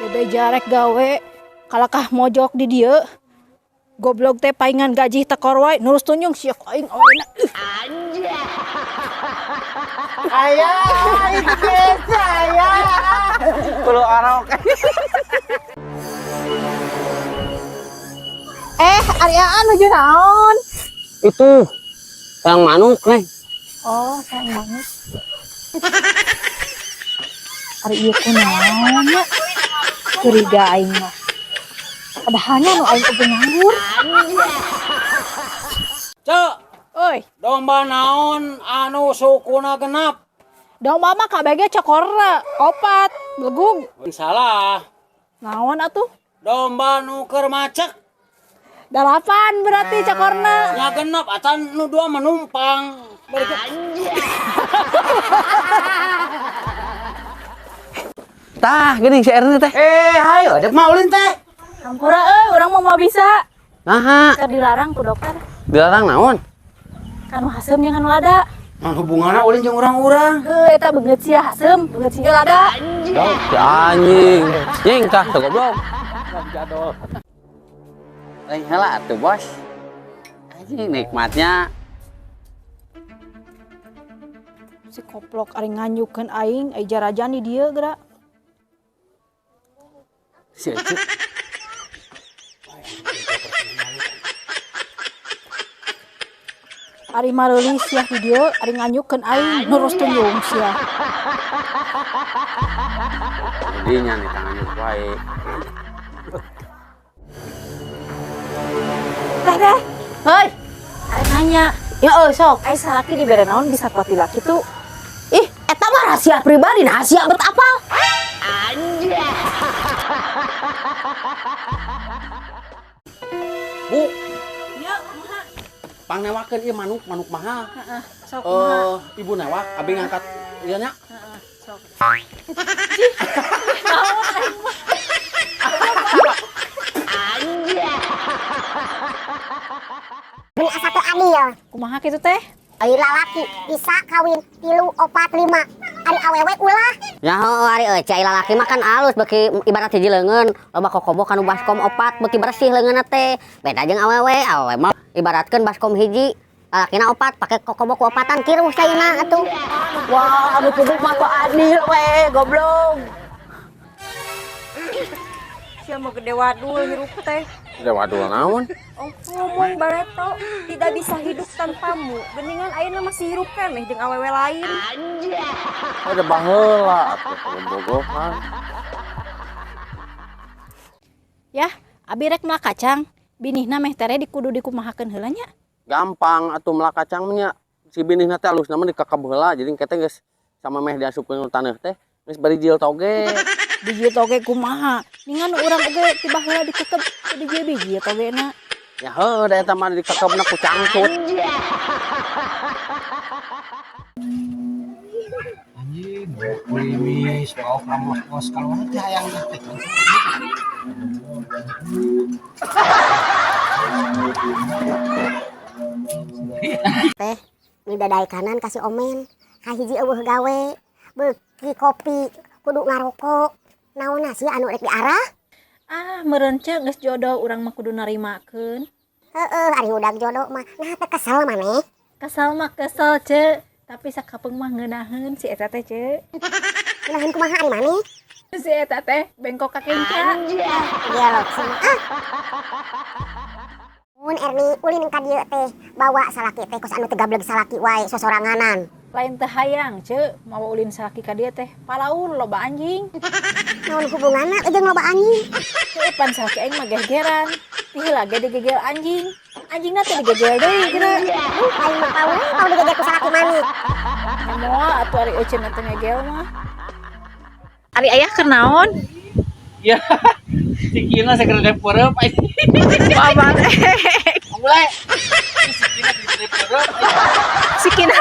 Bebe jarek gawe kalakah mojok di dieu. Goblok teh paingan gaji tekor wae nurus tunjung sia ku aing awena. Ayah, itu biasa ayah. Kulo arok. Ari Aan nuju naon? Itu yang manuk nih. Oh, sayang banget. Ari ieu kunaon nya? Curiga aing mah. Padahalnya nu aing oge nganggur. Cek, Euy, domba naon anu sukuna genap? Domba mah kabeh cokorna opat, belegug. Salah. Naon atuh? Domba nu keur macek. 8 berarti cokorna. Nya genap atan nu dua menumpang. Berikut. Tah, gini si Erni teh. Hayo, dek mau ulin teh. Hampura euy, urang mah moal bisa. Naha, Keur dilarang ku dokter. Dilarang naon? Kanu haseum jeung kanu lada. Naon hubunganna ulin jeung urang-urang? Heuh, eta beungeut sia haseum, beungeut sia lada. Dong, si anjing. Nying tah teu goblok. Jadol. Lain heula atuh, Bos. Anjing nikmatnya. Si koplok ari nganyukeun aing, ai jarajan di dieu geura. Si Ece. Ari mareuli sia di dieu, ari nganyukeun aing, nurus tunjung sia. Jadinya nih tangannya wae. Teh teh, Hei, ari nanya. Ya euy sok. Ai salaki dibere naon bisa kuat laki tuh? Ih, eta mah rahasia pribadi, rahasia bet apal. Bu, Ya, kumaha? pangnewakeun ieu manuk, manuk mahal. Heeh, sok kumaha? Ibu newak, abi ngangkat ieu nya. Heeh, sok. Cih, naon aing mah? Beli asa teu adil. Kumaha kitu teh? Ari lalaki bisa kawin 3, 4, 5. Ari awewe ulah. Ya heuh ari euy, cai lalaki mah kan alus beuki ibarat hiji leungeun, loba kokobo kanu baskom 4 beuki bersih leungeunna teh. Beda jeung awewe, awewe mah ibaratkeun baskom hiji, lalakina 4 pake kokobo ku opatan kiruh caina atuh. Wah, anu kudu mah teu adil we, goblok. Sia mah gede wadul hirup teh. Gede wadul naon? Oh, ngomong bareto tidak bisa hidup tanpamu. Geningan ayeuna masih hirup keneh jeung awewe lain. Ada baheula atuh bobogohan. Yah, abi rek melak kacang. Binihna meh tere dikudu dikumahakeun heula nya. Gampang atuh melak kacang mah nya. Si binihna teh alusna mah dikekeb heula jadi engke teh geus sama meh diasupkeun taneuh teh geus barijil toge. Biji toge kumaha? Ningan urang oge ti baheula dikekeb teu biji-biji togena. Ya heuh da eta mah dikekebna ku cangcut. Anjing, kulimis, mau kamu kos kalau nanti hayang teh. Teh, midadai kanan kasih omen, kahiji eueuh gawe, beuki kopi, kudu ngarokok. Naonna sih anu rek diarah? Ah, meureun ceuk geus jodoh urang mah kudu narimakeun. Heeh, ari udag jodoh mah. Nah teh kesel maneh. Kesel mah kesel ceuk, tapi sakapeung mah ngeunaheun si eta teh ceuk. Ngeunaheun kumaha ari maneh? Si eta teh bengkok ka kenca. Gelok sih mah. Ah. Mun Erni ulin ka dieu teh bawa salaki teh kos anu teu gableg salaki wae sosoranganan. Lain teu hayang ceuk mawa ulin salaki ka dieu teh palaur loba anjing. Naon hubunganna jeung loba anjing? Heuh, pan salaki aing mah gegeran. Ti heula ge digegel anjing. Anjingna teh digegel deui geura. Lain mah paur, paur digegel ku salaki maneh. Nya moal atuh ari euceuna teh ngegel mah. Ari ayah keur naon? Ya, sikina segede peureum anjing. Babar. Mulai. Sikina segede peureum. Sikina.